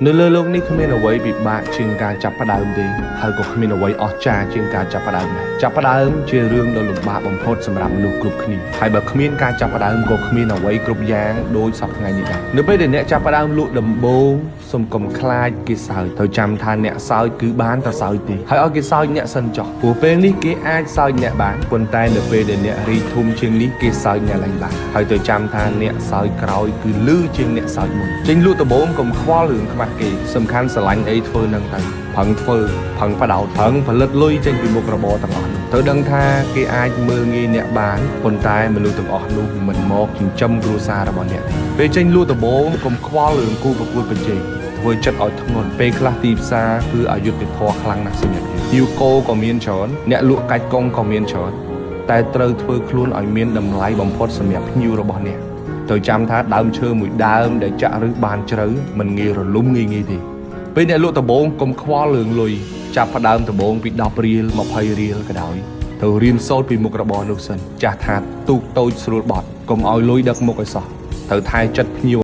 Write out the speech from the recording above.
នៅលើលោកនេះគ្មានអ្វីពិបាកជាងការចាប់ផ្ដើមទេហើយក៏គ្មានអ្វីអស្ចារ្យជាងការចាប់ផ្ដើមដែរចាប់ផ្ដើមជារឿងដ៏លំបាកបំផុតសម្រាប់មនុស្សគ្រប់គ្នាហើយបើគ្មានការចាប់ផ្ដើមក៏គ្មានអ្វីគ្រប់យ៉ាងដូចសព្វថ្ងៃនេះដែរនៅពេលដែលអ្នកចាប់ផ្ដើមលក់ដំបូងសូមកុំខ្លាចគេសើចត្រូវចាំថាអ្នកសើចគឺបានតែសើចទេហើយឲ្យគេសើចអ្នកសិនចោះព្រោះពេលនេះគេអាចសើចអ្នកបានប៉ុន្តែនៅពេលដែលអ្នករីកធំជាងនេះគេសើចអ្នកឡើងបានហើយត្រូវចាំថាអ្នកសើចក្រោយគឺលឺជាងអ្នកសើចមុនចេញលក់ដំបូងកុំខ្វល់រឿងខ្មាស់គេសំខាន់ស្រឡាញ់អីធ្វើនឹងទៅផឹងធ្វើផឹងបដោតផឹងផលិតលុយចេញពីមុខរបរទាំងអស់នោះត្រូវដឹងថាគេអាចមើលងាយអ្នកបានប៉ុន្តែមនុស្សទាំងអស់នោះមិនមកចិញ្ចឹមគ្រួសាររបស់អ្នកទេពេលចេញលក់ដំបូងកុំខ្វល់រឿងគូប្រកួតប្រជែងធ្វើចិត្តឲ្យធ្ងន់ពេលខ្លះទីផ្សារគឺអយុត្តិធម៌ខ្លាំងណាស់សម្រាប់យើងយូកូក៏មានច្រើនអ្នកលក់កាច់កងក៏មានច្រើនតែត្រូវធ្វើខ្លួនឲ្យមានតម្លៃបំផុតសម្រាប់ភ្ញៀវរបស់អ្នកត្រូវចាំថាដើមឈើមួយដើមដែលចាក់ឫសបានជ្រៅមិនងាយរលំងាយងាយទេពេលអ្នកលក់ដំបូងកុំខ្វល់រឿងលុយចាប់ផ្ដើមដំបូងពី10រៀល20រៀលក៏ដោយត្រូវរៀនសូត្រពីមុខរបរនោះសិនចាស់ថាទូកតូចស្រួលបត់កុំឲ្យលុយដឹកមុខឲ្យសោះត្រូវថែចិត្តភ្ញៀវ។